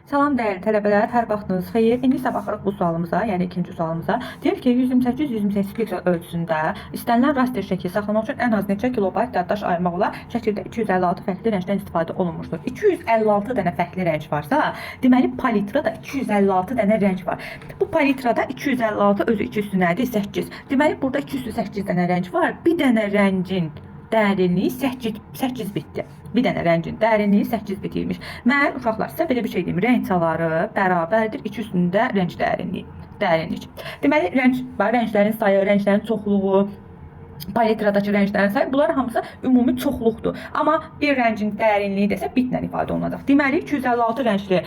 Salam dəyərli tələbələr, hər vaxtınız xeyir. İndi isə baxırıq bu sualımıza, yəni ikinci sualımıza. Deyir ki, 128-128 piksel ölçüsündə istənilən raster şəkil saxlamaq üçün ən az neçə kilobayt yaddaş ayırmaq olar? Şəkildə 256 fərqli rəngdən istifadə olunmuşdur. 256 dənə fərqli rəng varsa, deməli palitrada 256 dənə rəng var. Bu palitrada 256 özü 2 üstü nədir? 8. Deməli burada 2 üstü 8 dənə rəng var. Bir dənə rəngin dərinliyi 8 bitdir. Bir dənə rəngin dərinliyi 8 bit imiş. Mən uşaqlar sizə belə bir şey deyim. Rəng çaları bərabərdir 2 üstündə rəng dərinliyi. Dərinlik. Deməli rəng, rənglərin sayı, rənglərin çoxluğu, palitradakı rənglərin sayı, bunlar hamısı ümumi çoxluqdur. Amma bir rəngin dərinliyi desə bitlə ifadə olunacaq. Deməli 256 rəngli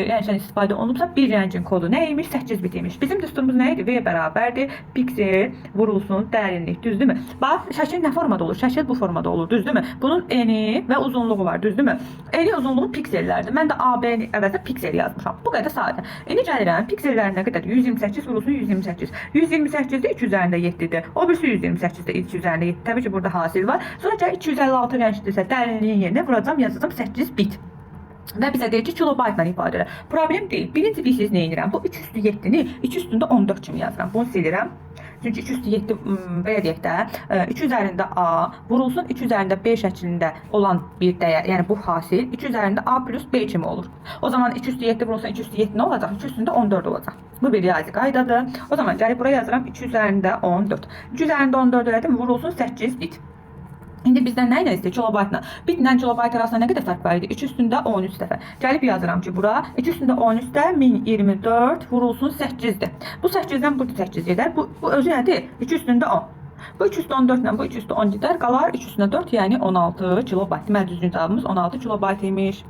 rəngdən istifadə olunubsa bir rəngin kodu nə imiş? 8 bit imiş. Bizim düsturumuz nə idi? V bərabərdir piksel vurulsun dərinlik, düzdürmü? Bax, şəkil nə formada olur? Şəkil bu formada olur, düzdürmü? Bunun eni və uzunluğu var, düzdürmü? Eni uzunluğu piksellərdir. Mən də AB-ni əvəzinə piksel yazmışam. Bu qədər sadə. İndi gəlirəm, piksellər nə qədərdir? 128 vurulsun 128. 128-də 2 üzərində 7-dir. O birisi 128-də 2 üzərində 7. Təbii ki, burada hasil var. Sonra gəl 256 rəngdirsə dərinliyin yerinə vuracam, yazacağam 8 bit. Və bizə deyir ki, kilobaytla ifadə elə. Problem deyil. Birinci bilirsiniz nə edirəm? Bu 3 üstü 7-ni 2 üstündə 14 kimi yazıram. Bunu silirəm. Çünki 2 üstü 7 belə deyək də, 3 üzərində A vurulsun 3 üzərində B şəklində olan bir dəyər, yəni bu hasil 3 üzərində A plus B kimi olur. O zaman 2 üstü 7 vurulsun 2 üstü 7 nə olacaq? 2 üstündə 14 olacaq. Bu bir riyazi qaydadır. O zaman gəlib bura yazıram 3 üzərində 14. 3 üzərində 14 elədim, vurulsun 8 bit. İndi bizdən nə ilə istəyir? Kilobaytla. Bitlə kilobayt arasında nə qədər fərq var idi? 3 üstündə 13 dəfə. Gəlib yazıram ki, bura 3 üstündə 13-də 1024 vurulsun 8-dir. Bu 8-dən bu 8 gedər. Bu özü nədir? 3 üstündə 10. Bu 3 üstü 14 ilə bu 3 üstü 10 gedər. Qalar 3 üstündə 4, yəni 16 kilobayt. Deməli düzgün cavabımız 16 kilobayt imiş.